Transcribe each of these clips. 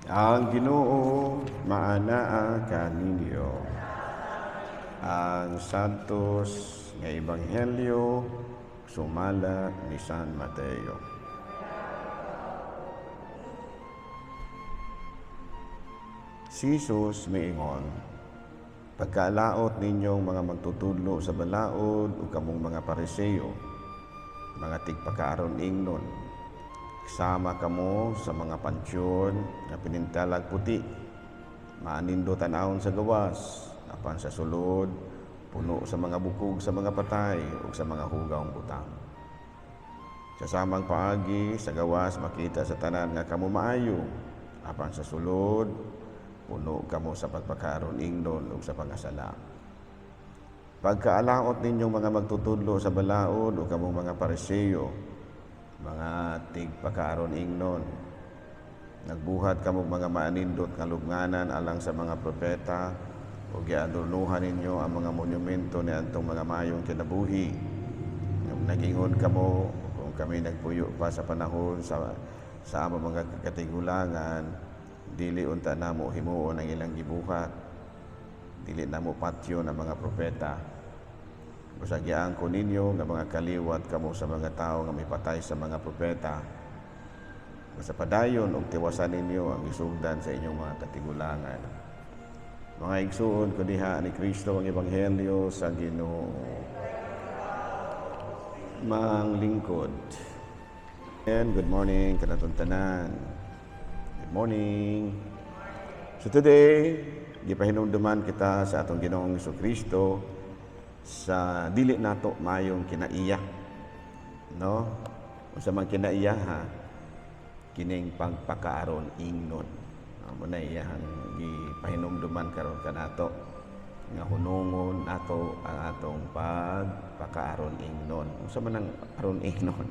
Ang Ginoo maanaa kaninyo. Ang Santos nga Ebanghelyo sumala ni San Mateo. Si Jesus miingon, "Pagkaalaot ninyong mga magtutudlo sa balaod ug kamong mga Pariseo, mga tigpakaaron ingnon, sama kamo sa mga pantyon nga pinintalag puti, maanindo tan-awon sa gawas, apan sa sulod puno sa mga bukog sa mga patay ug sa mga hugawng butang. Sa samang paagi, sa gawas makita sa tanan nga kamo maayo, apan sa sulod puno kamo sa pagpakaaron ingnon ug sa pangasala. Pagkaalaot ninyong mga magtutudlo sa balaod ug kamong mga Pariseo, mga tigpakaaron ingnon, nagbuhat kamong mga maanindot nga lubnganan alang sa mga propeta ug giadornuhan ninyo ang mga monumento ni antong mga mayong kinabuhi. Nagingon kamo, 'Kung kami nagpuyo pa sa panahon sa among mga katigulangan, dili unta namo himuon ang ilang gibuhat. Dili namo patyon ang mga propeta.' Busa giangko ninyo nga mga kaliwat kamo sa mga tawo nga mipatay sa mga propeta. Basta padayon og tiwasan ninyo ang gisugdan sa inyong mga katigulangan." Mga igsuon ko diha ni Kristo, ang Ebanghelyo sa Ginoo. Manglingkod. And good morning kanatong tanan. Good morning. So today, gipahinumduman kita sa atong Ginoong Kristo sa dili nato maayong kinaiya. No? Unsa man kinaiya, ha? Kining pagpakaaron ingnon. Mo na iyahang gipahinumduman karon kanato nga hunungon nato ang atong pagpakaaron ingnon. Unsa man ang aron ingnon?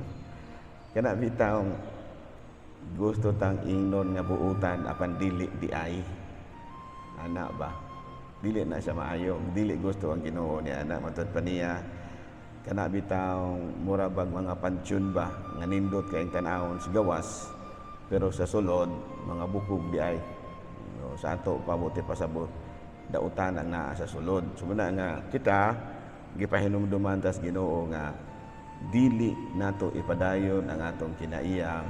Kana bitaw gusto tang ingnon nga buutan apan dili di ay. Ana ba? Dili na siya maayo. Dili gusto ang Ginoo ni ana. Matud pa niya, kana bitaw mura bag mga pantyon ba nga nindot kay tan-awon sa gawas pero sa sulod mga bukog di ay. No, sa ato pabuti pasabot dautan ang naa sa sulod. So muna nga kita gipahinumduman tas Ginoo nga dili nato ipadayon ang atong kinaiyang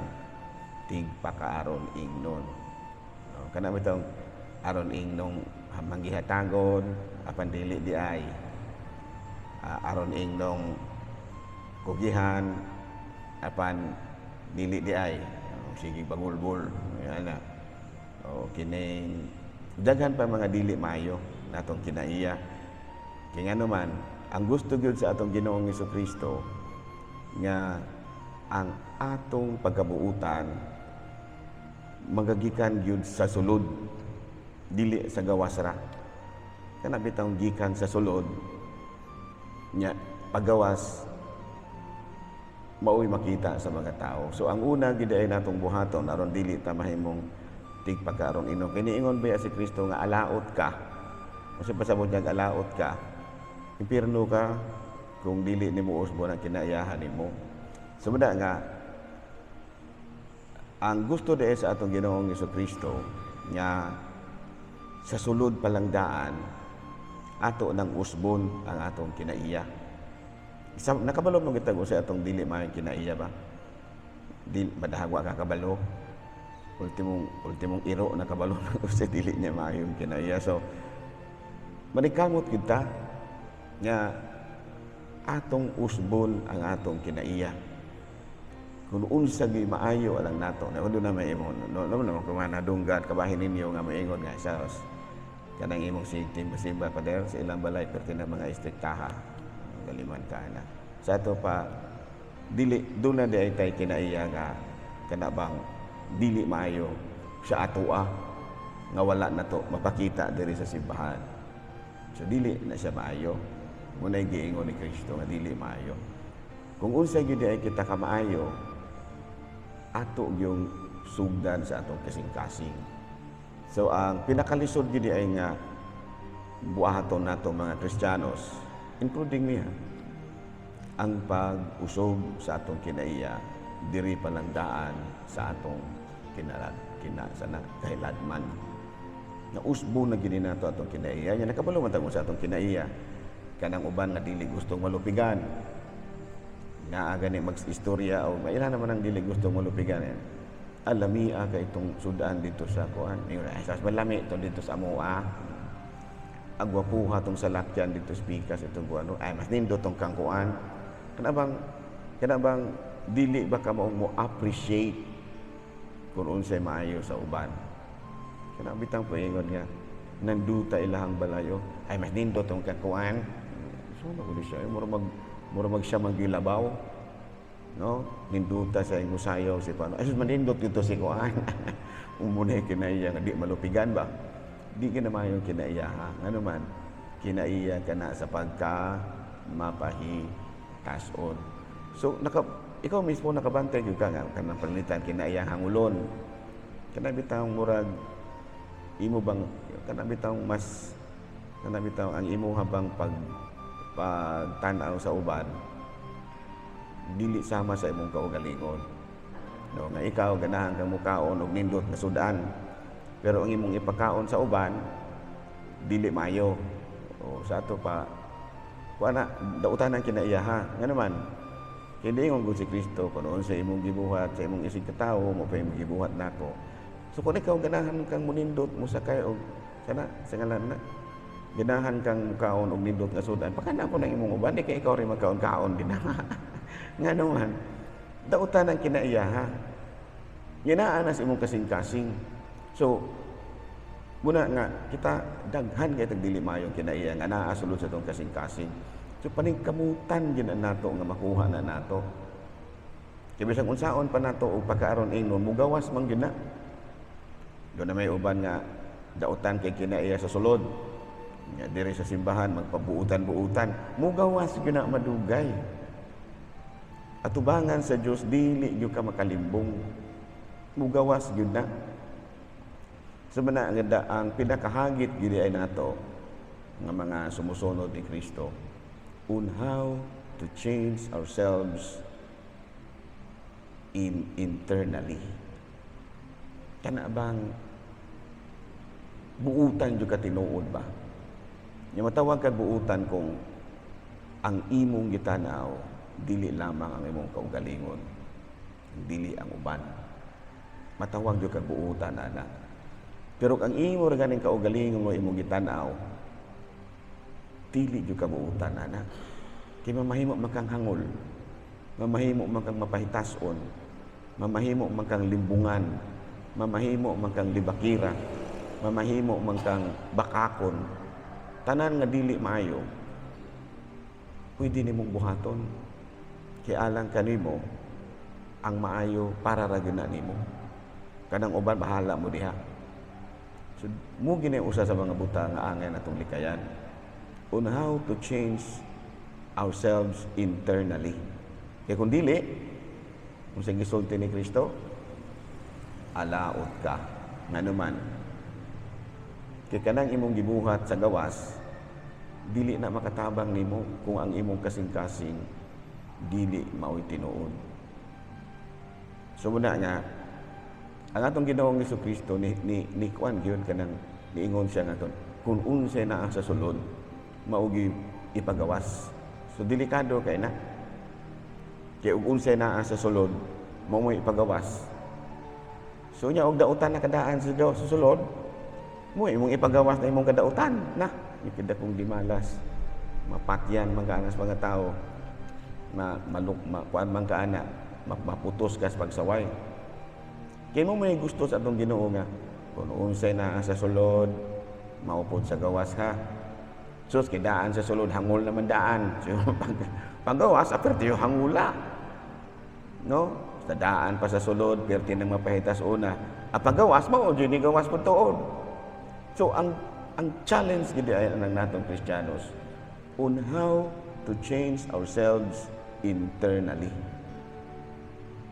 tigpakaaron ingnon. No, kana bitong aron ingnong manggihatagon apan dili di ay. Aron ingnong kugihan apan dili di ay. Sige bagulbol yan na. O kining daghan pa mga dili maayo natong kinaiya. Kay ngano man, ang gusto gyud sa atong Ginoong Kristo nga ang atong pagkabuutan magagikan gyud sa sulod, dili sa gawas ra. Kana bitawng gikan sa sulod nya paggawas maoy makita sa mga tao. So ang una gid ay natong buhaton aron dili ta mahimong tigpagkaaron ingnon. Kay niingon ba si Kristo nga alaot ka? Kasi pasabot niya alaot ka, impierno ka kung dili nimo usbon ang kinaiyahan nimo. So muna nga ang gusto di sa atong Ginoong Kristo nga sa sulod palang daan ato nang usbon ang atong kinaiya. Isa, nakabalo mo kita sa atong dili maayong kinaiya ba? Dili madahagwa ka kabalo. Ultimong iro nakabalo na sa dili niya maayong kinaiya. So manikamot kita nga atong usbon ang atong kinaiya. Kung unsa gyud maayo alang nato, na na may imo no no no kung nadunggan kabahin ninyo nga maingon nga sa kanang imong simba pader sa ilang balay perti na mga istriktaha galiman ka na. Sa ato pa dili doon na di ay tay kinaiya nga kana bang dili maayo sa atoa nga wala na to mapakita diri sa simbahan. So dili na siya maayo. Muna'y giingon ni Kristo nga dili maayo. Kung unsa gyud ay kita kamaayo, ato yung sugdan sa atong kasing-kasing. So ang pinakalisod gyud ay nga buhaton nato mga Kristiyanos, including me, ha, ang pag-usog sa atong kinaiya diri palang daan sa atong Kinarad kina sana kahiladman. Nausbo na gini nato atong kinaiya. Nya nakabalo man ta sa atong kinaiya. Kanang uban nga dili gustong malupigan. Naa gani mag-istorya o maila naman ang dili gustong malupigan. Eh. Alamia kay itong sudan dito sa kuan. Ingon, ay, sas malami ito dito sa amoa. Agwapuha tong salakyan dito sa pikas itong kuan. Ay, mas nindot tong kangkuan. Kana bang dili ba ka maong mo appreciate kung unsay maayo sa uban? Kana bitang paingon nga nanduta ilahang balayo. Ay, mas nindot tong kangkuan. So na ko siya, mura mag siya magilabaw. No? Ninduta sa imong sayaw si paano. Ay sus, manindot dito si kuan. Umunay kinaiya nga di malupigan ba? Di ka naman yung kinaiya ha. Ngano man, kinaiya ka na sa pagka mapahitason. So ikaw mismo nakabantay gyud ka nga kanang pananglitan kinaiya hangulon. Kana bitang murag imo bang kana bitang mas kana bitaw ang imo habang pagtan-aw sa uban dili sama sa imong kaugalingon. No, nga ikaw ganahan kang mukaon og nindot nga sudan. Pero ang imong ipakaon sa uban dili maayo. O sa ato pa kuan na dautan ang kinaiya ha. Nga naman kay ingon gud si Kristo kung unsa imong gibuhat sa imong isig katawo mo pa imong gibuhat nako. So kung ikaw ganahan kang munindot mo sakay og sana sa ngalan na ganahan kang mukaon og nindot nga sudan, pakana ko ng imong uban, di kay ikaw rin magkaon-kaon din na. Nga naman, dautan ang kinaiya ha. Ginaan na sa imong kasing-kasing. So, muna nga, kita daghan kay tag dili maayong kinaiya nga naa sulod sa atong kasing-kasing. So paningkamutan gyud na nato nga makuha na nato. Kay bisan unsaon pa nato og pagkaaron ingnon, mugawas man gyud na. Doon na may uban nga dautan kay kinaiya sa sulod. Nga diri sa simbahan magpabuutan-buutan, mugawas gyud na madugay. Atubangan sa Dios dili gyud ka makalimbong. Mugawas gyud na. So man ang, ang pinakahagit gyud ay nato nga mga sumusunod ni Kristo on how to change ourselves in internally. Kana bang buutan jud ka tinuod ba? Nya matawag kag buutan kung ang imong gitanaw dili lamang ang imong kaugalingon, dili ang uban. Matawag jud kag buutan ana. Pero ang imo ra ganing kaugalingon mo imong gitanaw, dili jud ka buutan ana. Kay mamahimo man kang hangol, mamahimo man kang mapahitason, mamahimo man kang limbungan, mamahimo man kang libakira, mamahimo man kang bakakon. Tanan nga dili maayo, pwede nimong buhaton. Kay alang kanimo ang maayo para ra gyud na nimo. Kanang uban bahala mo diha. So mo gini usa sa mga buta nga angay natong likayan on how to change ourselves internally. Kay kung dili, kung sa gisulti ni Kristo, alaot ka. Ngano man, kay kanang imong gibuhat sa gawas, dili na makatabang nimo kung ang imong kasing-kasing dili mao'y tinuod. So muna nga, ang atong Ginoong Kristo ni kuan gyud kanang niingon siya nga kung unsay naa sa sulod mao gyud ipagawas. So delikado kay na. Kay ug unsay naa sa sulod mao mo ipagawas. So nya og dautan na kadaan sa sa sulod, mo imong ipagawas na imong kadautan na. Ikida kong gimalas. Mapatyan man ka sa mga tao. Ma maluk ma, kuan man ka ana, maputos ka sa pagsaway. Kay mo may gusto sa atong Ginoo nga kung unsay naa sa sulod, maupod sa gawas ha. Sus, kay daan sa sulod, hangol naman daan. So, pag gawas, aperti yung hangula. No? Sa daan pa sa sulod, perti nang mapahitas una. Ang paggawas, mao jud ni gawas pud tuod. So, ang challenge gid ay ng natong Kristiyanos on how to change ourselves internally.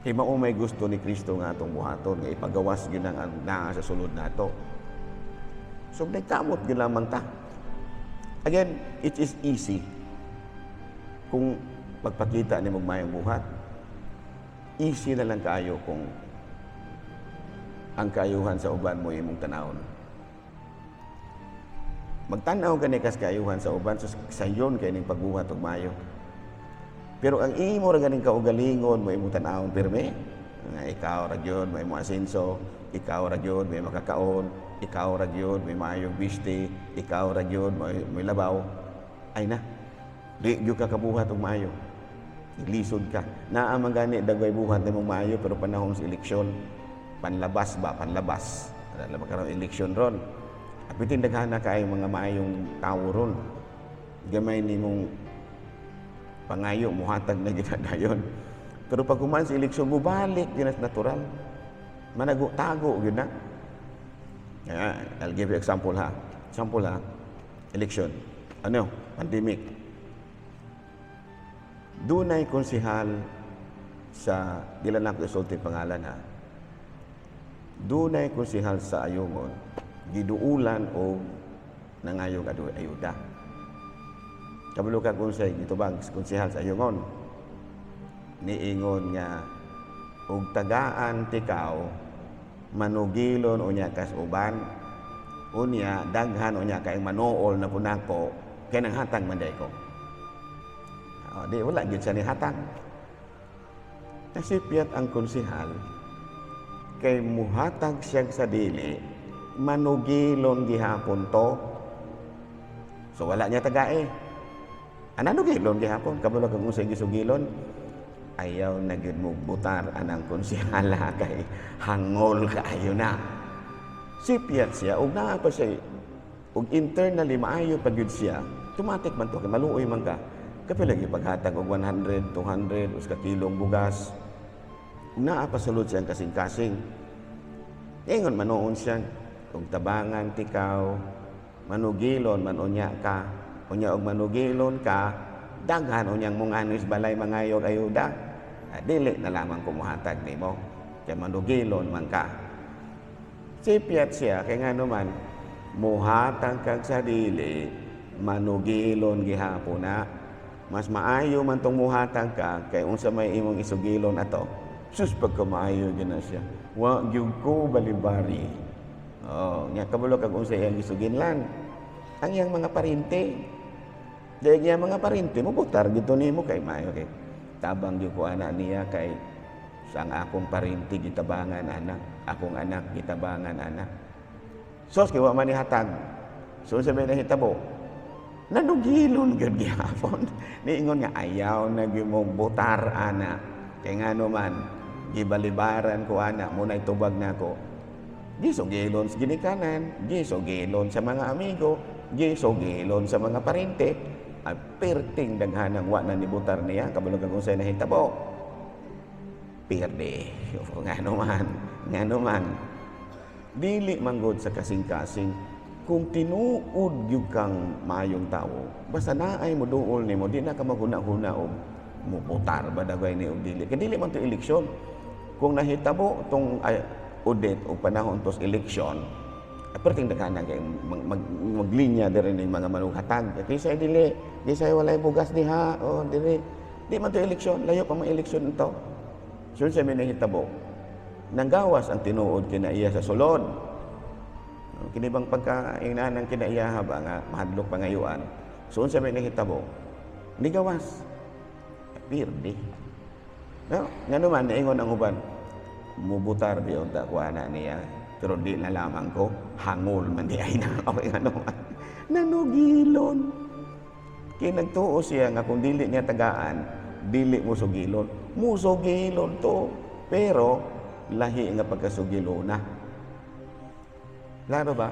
Kay mao may gusto ni Kristo nga atong buhaton nga ipagawas gyud ang naa sa sulod nato. So nagkamot gyud lamang ta. Again, it is easy kung magpakita ni maayong buhat. Easy na lang kaayo kung Ang kaayuhan sa uban mo imong tanawon. Magtanaw gani kas kaayuhan sa uban, so sayon kay ning pagbuhat og maayo. Pero ang imo ra ganing kaugalingon mo imong tan-awon pirmi, nga ikaw ra gyud may mo asenso, ikaw ra gyud may makakaon, ikaw ra gyud may maayong bisti, ikaw ra gyud may labaw. Ay na. Di gyud ka kabuhat og maayo. Lisod ka. Naa man gani dagway buhat nimong maayo, pero panahon sa eleksyon, panlabas ba, panlabas. Wala ba karon eleksyon ron? Apitin daghana kaayo mga maayong tawo ron. Gamay nimong pangayo, muhatag na ginadayon. Pero pag human sa eleksyon, mubalik gyud na natural. Manago tago gyud na. Yeah, I'll give you example ha. Example ha. Election. Ano? Pandemic. Dunay konsehal sa, di lang ako isulti pangalan ha. Dunay konsehal sa Ayungon, giduulan og nangayog ayuda. Kabalo ka kung sa gitubag konsehal sa Ayungon? Niingon nga og tagaan tikaw, manugilon unya kas uban, unya daghan unya kay manuol na punako kay nang hatag man ko. Oh, di wala gyud siya ni hatag. Nasipyat ang konsehal kay muhatag siya sa dili, manugilon gihapon to. So wala niya tagae. Ananugilon gihapon? Kabalo kung unsay gisugilon? Ayaw na gyud mo butar anang konsehala kay hangol kaayo na. Sipyat siya og naa pa siya og internally maayo pa gyud siya. Automatic man to kay maluoy man ka. Kapila lagi paghatag og 100, 200, usa ka kilong bugas. Ug naa pa sulod siyang kasing-kasing. Ingon manoon siya, kung tabangan tikaw, manugilon man unya ka, unya og manugilon ka, daghan unyang munganos balay mangayog ayuda. Ah, dili na lamang kumuhatag nimo kay manugilon man ka. Sipyat siya kay ngano man muhatag kag sa dili, manugilon gihapon na. Mas maayo man tong muhatag ka kay unsa may imong isugilon ato. Sus, pagkamaayo gyud na siya. Wa gyud ko balibari. Oh, nya kabalo kag unsa iyang gisuginlan? Ang iyang mga parente. Dahil iyang mga parente mo butar gito nimo kay maayo kay tabang gyud ko ana niya kay sa ang akong parente gitabangan ana, akong anak gitabangan ana. Sos kay wa man ni hatag. So unsa may nahitabo? Nanugilon gyud gihapon. Niingon nga ayaw na gyud mo butar ana. Kay ngano man gibalibaran ko ana mo nay tubag nako. Gisugilon sa ginikanan, gisugilon sa mga amigo, gisugilon sa mga parente. Ay perting daghanang wa na nibutar niya. Kabalo kung unsay nahitabo? Pirde. Ngano man, ngano man. Dili manggod sa kasing-kasing. Kung tinuod gyud kang maayong tawo, basta naay mo duol nimo, di na ka maghuna-huna og mubutar ba dagway ni og dili. Kay dili man to eleksyon. Kung nahitabo tong ay, audit o panahon tos eleksyon, ay perting daghan kay maglinya diri ning mga manughatag. Kaysa dili, kaysa walay bugas diha, o dili. Di man to eleksyon, layo pa mga eleksyon ito. So sa may nahitabo, nanggawas ang tinuod kinaiya sa sulod. Kini bang pagka ng kinaiya ba nga mahadlok pangayuan. So unsa may nahitabo? Nigawas. Pirdi. No, ngano man niingon ang uban, mubutar biyon ta ko ana niya. Pero di na lamang ko, hangol man di ay na. Okay, ngano man. Nanugilon. Kaya nagtuo siya nga kung dili niya tagaan, dili mo sugilon. Musugilon to. Pero lahi nga pagkasugilona. Klaro ba?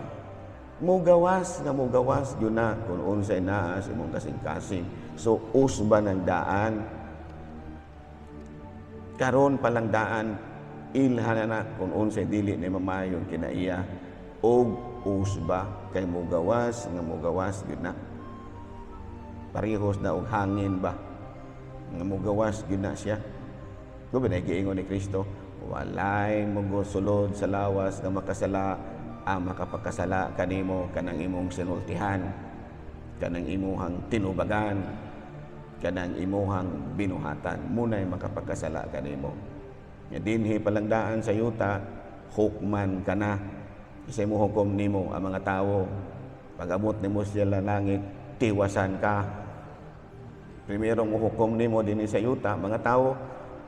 Mugawas nga mugawas yun na kung unsay naa sa imong kasing-kasing. So usba ng daan. Karon pa lang daan, ilhan na na kung unsay dili ni mamayon kinaiya og usba kay mugawas nga mugawas yun na. Parehos na og hangin ba nga mugawas gyud na siya. Kung ba giingon ni Kristo, walay mosulod sa lawas nga makasala, ang makapakasala kanimo kanang imong sinultihan, kanang imuhang tinubagan, kanang imuhang binuhatan, munay makapagkasala kanimo. Nga dinhi palangdaan sa yuta, Hukman ka na. Kasi mo hukom nimo ang mga tao. Pag-abot nimo siya langit, tiwasan ka. Primero mo hukom nimo dinhi sa yuta, mga tao,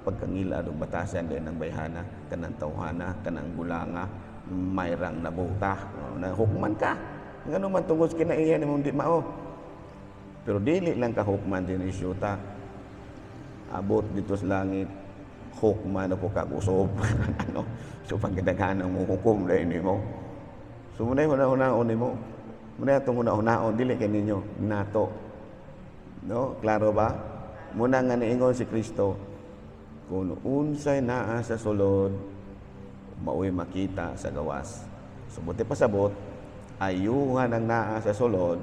pagkangila og batasan din ng bayhana, kanang tawhana, kanang gulanga, mayrang nabuta. Na hukman ka. Ngano man tungod sa kinaiya nimong di mao. Pero dili lang ka hukman dinhi sa yuta. Abot dito sa langit, hukman na po kag usob. Ano? So pagkadaghan mo hukom dahil nimo. So muna'y huna-hunaon nimo. Muna'y atong huna-hunaon, dili kay ninyo, nato. No? Klaro ba? Muna nga niingon si Kristo, kung unsay naa sa sulod, maoy makita sa gawas. So buti pasabot, ayuhan ang naa sa sulod,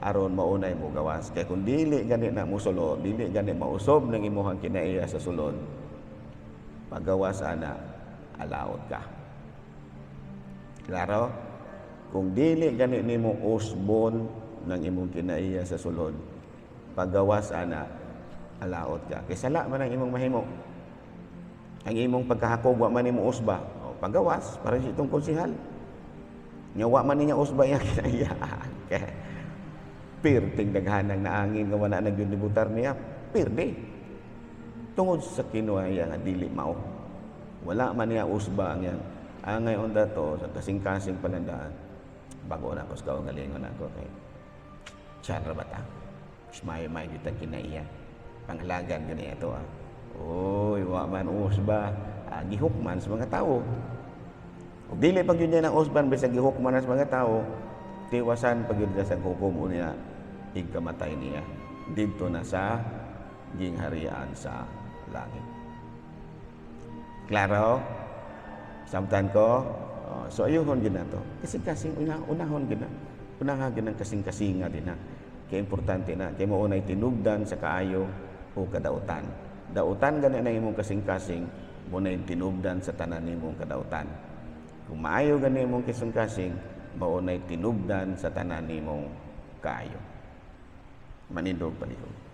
aron maunay mo gawas. Kaya kung dili gani na mo sulod, dili gani mausob ng imuhang kinaiya sa sulod, paggawas ana, alaot ka. Klaro? Kung dili gani nimo usbon ng imong kinaiya sa sulod, paggawas ana, alaot ka. Kay sala man ang imong mahimo. Ang imong pagkahakog wa man nimo usba. O, paggawas para sa itong konsihal. Nya wa man niya usba iyang kinaiya. Kay pirting daghanang naangin nga wala na gyud nibutar niya, pirdi. Tungod sa kinuhaya nga dili mao. Wala man niya usba ang iyang angay unta to sa kasing-kasing palandaan. Bago na ako sa kaugalingon ako kay tiyan ra ba ta? May kita kinaiya. Panghalagan gani ito ah. Oy, wa man usba, ah, gihukman sa mga tao. Ug dili pag yun niya ng usban bisag gihukman sa mga tao, tiwasan pag yun sa hukom niya, igkamatay niya didto na sa gingharian sa langit. Klaro? Samtan ko? Oh, so ayuhon gyud nato. Kasing-kasing una, unahon gyud na. Unahan gyud ang kasing-kasinga din na. Kaya importante na kay mao nay tinubdan sa kaayo o kadautan. Dautan gani na imong kasing-kasing, mo nay tinubdan sa tanan nimong kadautan. Kung maayo gani imong kasing-kasing, mao nay tinubdan sa tanan nimong kaayo. Manindog palihog.